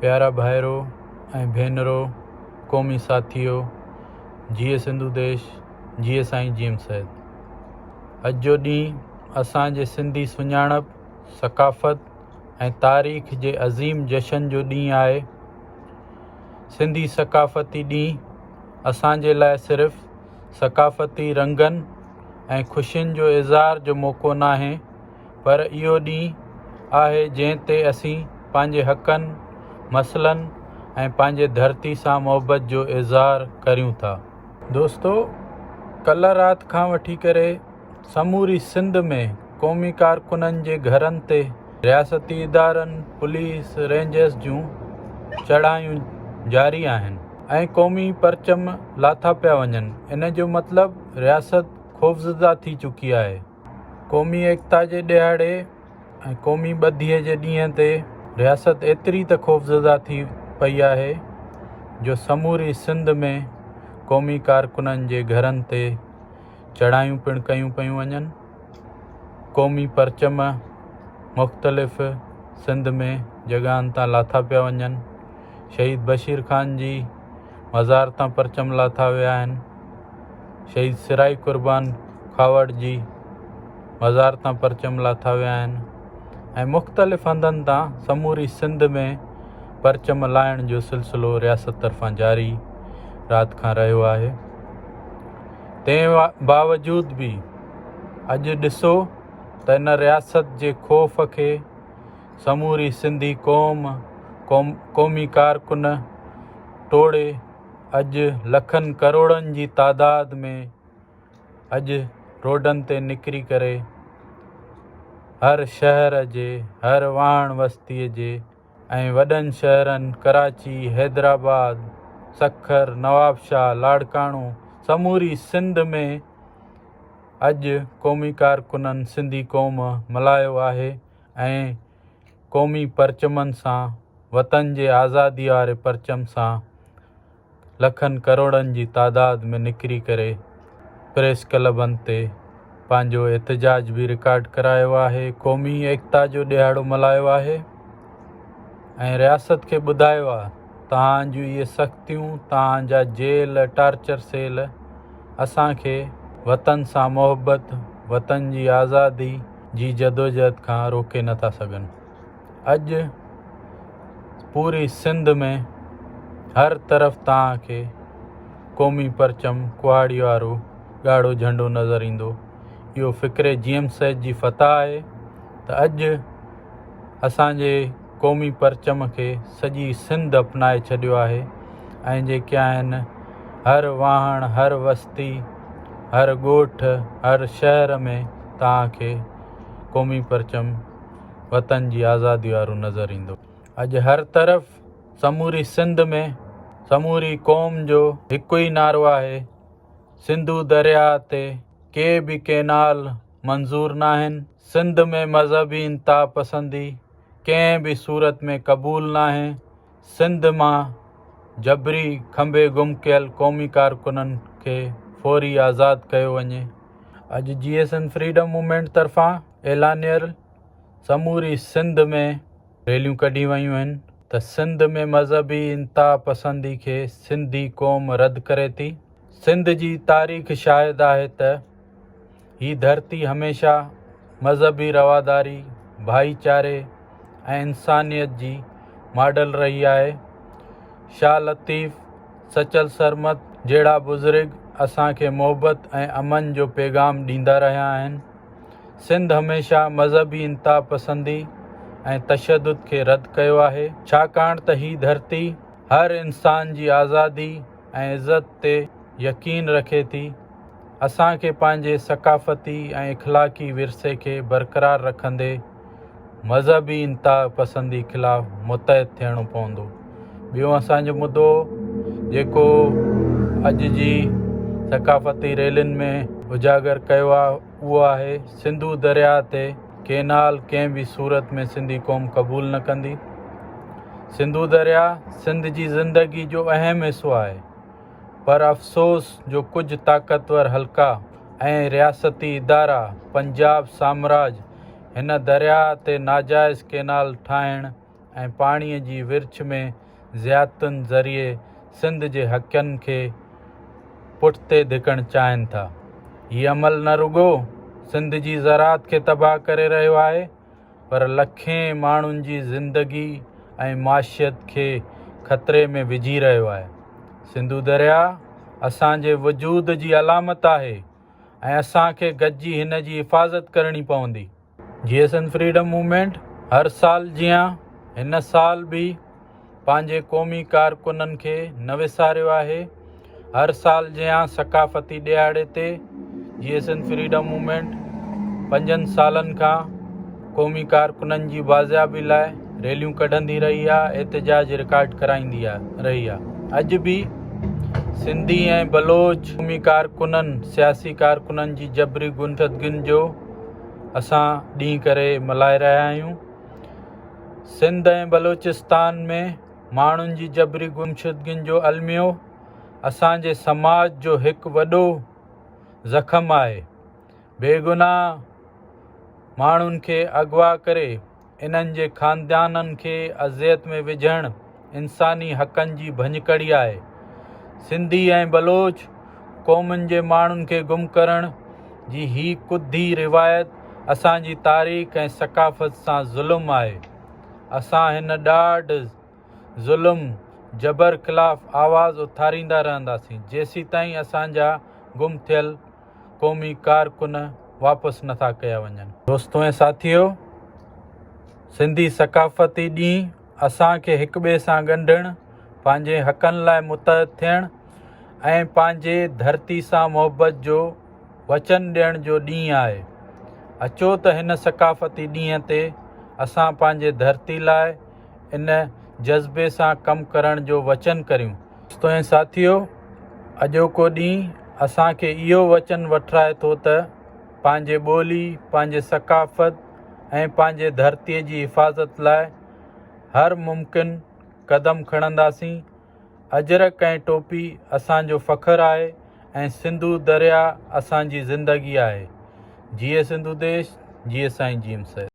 پيارا ڀائرو ۽ ڀينرو، قومي ساٿيو، جيئي سنڌو ديش، جيئي سائين جي ايم سيد. اڄ جو ڏينهن اسان جي سنڌي سڃاڻپ، ثقافت ۽ تاريخ جي عظيم جشن جو ڏينهن آهي. سنڌي ثقافتي ڏينهن اسان جي لاء صرف ثقافتي رنگن ۽ خوشين جو اظهار جو موقعو ناهي پر اهو ڏينهن آهي جنهن تي اسين پنهنجي حقن، مسئلن ۽ پنهنجي ڌرتي سان محبت جو اظهار ڪريون ٿا. دوستو ڪلهه رات کان وٺي ڪري سموري سنڌ ۾ قومي ڪارڪنن جي گهرن تي رياستي ادارن، پوليس، رينجرز جون چڙهايون جاري آهن ۽ قومي پرچم لاٿا پيا وڃن ان جو مطلب رياست خوفزده ٿي چڪي آهي. قومي ايڪتا جي ڏهاڙي ۽ قومي ٻڌيء جي ڏينهن تي رياست ايتري ته خوفزده ٿي پئي آهي جو سموري سنڌ ۾ قومي ڪارڪنن جي گهرن تي چڙهايون پڻ ڪيون پيون وڃن. قومي پرچم مختلف سنڌ ۾ جڳهن تان لاٿا پيا وڃن. شهيد بشير خان جي مزار تان پرچم لاٿا ويا آهن. شهيد سرائي قربان کهاوڙ جي مزار تان پرچم لاٿا ويا آهن ۽ مختلف هنڌن تان سموري سنڌ ۾ پرچم لاهڻ جو سلسلو رياست طرفان جاري رات کان رهيو آهي. تنهن باوجود به اڄ ڏسو ته ان رياست جي خوف کي سموري سنڌي قوم، قومي ڪارڪن ٽوڙي اڄ لکن ڪروڙن جي تعداد ۾ اڄ روڊن تي نڪري ڪري هر شهر جي هر واهڻ وستي جي ۽ وڏن شهرن ڪراچي، حيدرآباد، سکر، نوابشاهه، لاڙڪاڻو سموري سنڌ ۾ اڄ قومي ڪارڪنن سنڌي قوم ملهايو آهي ۽ قومي پرچمن سان وطن جي آزادي واري پرچم سان لکن ڪروڙن جي تعداد ۾ نڪري ڪري پريس ڪلبن تي پنهنجو احتجاج به رڪارڊ ڪرايو آهي، قومي ايڪتا جو ڏهاڙو ملهايو آهي ۽ رياست کي ٻڌايو آهي توهان جون اهي سختيون، توهان جا جيل، ٽارچر سيل اسان کي وطن سان محبت، وطن جي آزادي جي جدوجهد کان روڪي نٿا سگهن. اڄ پوري سنڌ ۾ هر طرف توهان کي قومي پرچم ڪهاڙي وارو ڳاڙهو جهنڊو نظر ايندو. اهو فڪر جي ايم سيد جي فتح آهي ته اڄ اسان جي قومي پرچم کي سڄي سنڌ اپنائي ڇڏيو آهي ۽ جيڪي آهن هر واهڻ هر وستي هر ڳوٺ هر شهر ۾ توهان کي قومي پرچم وطن جي آزادي وارو نظر ايندو. اڄ هر طرف سموري سنڌ ۾ سموري قوم جو هڪ ئي نعرو آهي سنڌو درياهه تي ڪي به ڪينال منظور ناهن، سنڌ ۾ مذهبي انتهاپسندي ڪنهن به صورت ۾ قبول ناهي، سنڌ مان جبري کنڀي گم ڪيل قومي ڪارڪنن کي فوري آزاد ڪيو وڃي. اڄ جي ايس اين فريڊم موومينٽ طرفان اعلانيل سموري سنڌ ۾ ريليون ڪڍيون ويون آهن ته سنڌ ۾ مذهبي انتهاپسندي کي سنڌي قوم رد ڪري ٿي. سنڌ جي تاريخ شاهد آهي ته هي ڌرتي هميشه مذهبي رواداري، ڀائيچاري ۽ انسانيت جي ماڊل رهي آهي. شاهه لطيف، سچل سرمت جهڙا بزرگ اسان کي محبت ۽ امن جو پيغام ڏيندا رهيا آهن. سنڌ هميشه مذهبي انتهاپسندي ۽ تشدد کي رد ڪيو آهي، ڇاڪاڻ ته هي ڌرتي هر انسان جي آزادي ۽ عزت تي يقين رکي ٿي. اسان کي پنهنجي ثقافتي ۽ اخلاقي ورثي کي برقرار رکندي مذهبي انتهاپسندي خلاف متحد ٿيڻو پوندو. ٻيو اسان جو مدو جيڪو اڄ جي ثقافتي ريلين ۾ اجاگر ڪيو آهي اهو آهي سنڌو درياهه تي ڪينال ڪنهن به صورت ۾ سنڌي قوم قبول نه ڪندي. سنڌو درياهه سنڌ جي زندگي جو اهم حصو آهي پر افسوس جو ڪجهه طاقتور حلقا ۽ رياستي ادارا پنجاب سامراج هن درياهه تي ناجائز ڪينال ٺاهڻ ۽ پاڻي جي ورڇ ۾ زيادتين ذريعي سنڌ جي حقن کي پٺتي ڌڪڻ چاهين ٿا. هي عمل نه رڳو سنڌ جي زراعت کي تباهه ڪري رهيو آهي پر لکين ماڻهن جي زندگي ۽ معاشيت کي خطري ۾ وجهي رهيو آهي. سنڌو درياهه اسان جي وجود جي علامت آهي ۽ اسان کي گڏجي هن جي حفاظت ڪرڻي پوندي. جي ايس اين فريڊم موومينٽ هر سال جيان هن سال به پنهنجي قومي ڪارڪنن کي نه وساريو آهي. هر سال جيان ثقافتي ڏهاڙي تي جي ايس اين فريڊم موومينٽ پنجن سالن کان قومي ڪارڪنن جي بازيابي لاء ريليون ڪڍندي رهي آهي، احتجاج رڪارڊ ڪرائيندي رهي آهي. اڄ به سنڌي ۽ بلوچ قومي ڪارڪنن، سياسي ڪارڪنن جي جبري گمشدگين جو اسان ڏينهن ڪري ملهائي رهيا آهيون. سنڌ ۽ بلوچستان ۾ ماڻهن جي جبري گمشدگين جو الميو اسان جي سماج جو هڪ وڏو زخم آهي. بيگناهه ماڻهن کي اغوا ڪري انهن جي خاندانن کي اذيت ۾ وجهڻ انساني حقن جي ڀڃڪڙي آهي. سنڌي ۽ بلوچ قومن جي ماڻهن کي گم ڪرڻ جي هي ڪڌي روايت اسان جي تاريخ ۽ ثقافت سان ظلم آهي. اسان هن ڏاڍ، ظلم، جبر خلاف آواز اٿاريندا رهنداسين جيسيتائين اسان جا گم ٿيل قومي ڪارڪن واپس نٿا ڪيا وڃن. دوستو ۽ ساٿيو! سنڌي ثقافتي ڏينهن اسان کي هڪٻئي سان ڳنڍڻ، پنهنجي حقن لاء متحد ٿيڻ ۽ پنهنجي ڌرتي سان محبت جو وچن ڏيڻ جو ڏينهن آهي. اچو ته هن ثقافتي ڏينهن تي اسان پنهنجي ڌرتي لاء ان جذبي سان ڪم ڪرڻ جو وچن ڪريون. دوستو ۽ ساٿيو! اڄوڪو ڏينهن اسان کي اهو وچن وٺرائي ٿو ته پنهنجي ٻولي، پنهنجي ثقافت ۽ پنهنجي ڌرتيء جي حفاظت لاء هر ممڪن قدم کڻنداسين. اجرڪ ۽ ٽوپي اسان جو فخر آهي ۽ سنڌو درياء اسان جي زندگي آهي. جيئي سنڌو ديش، جيئي سائين جيئم سيد.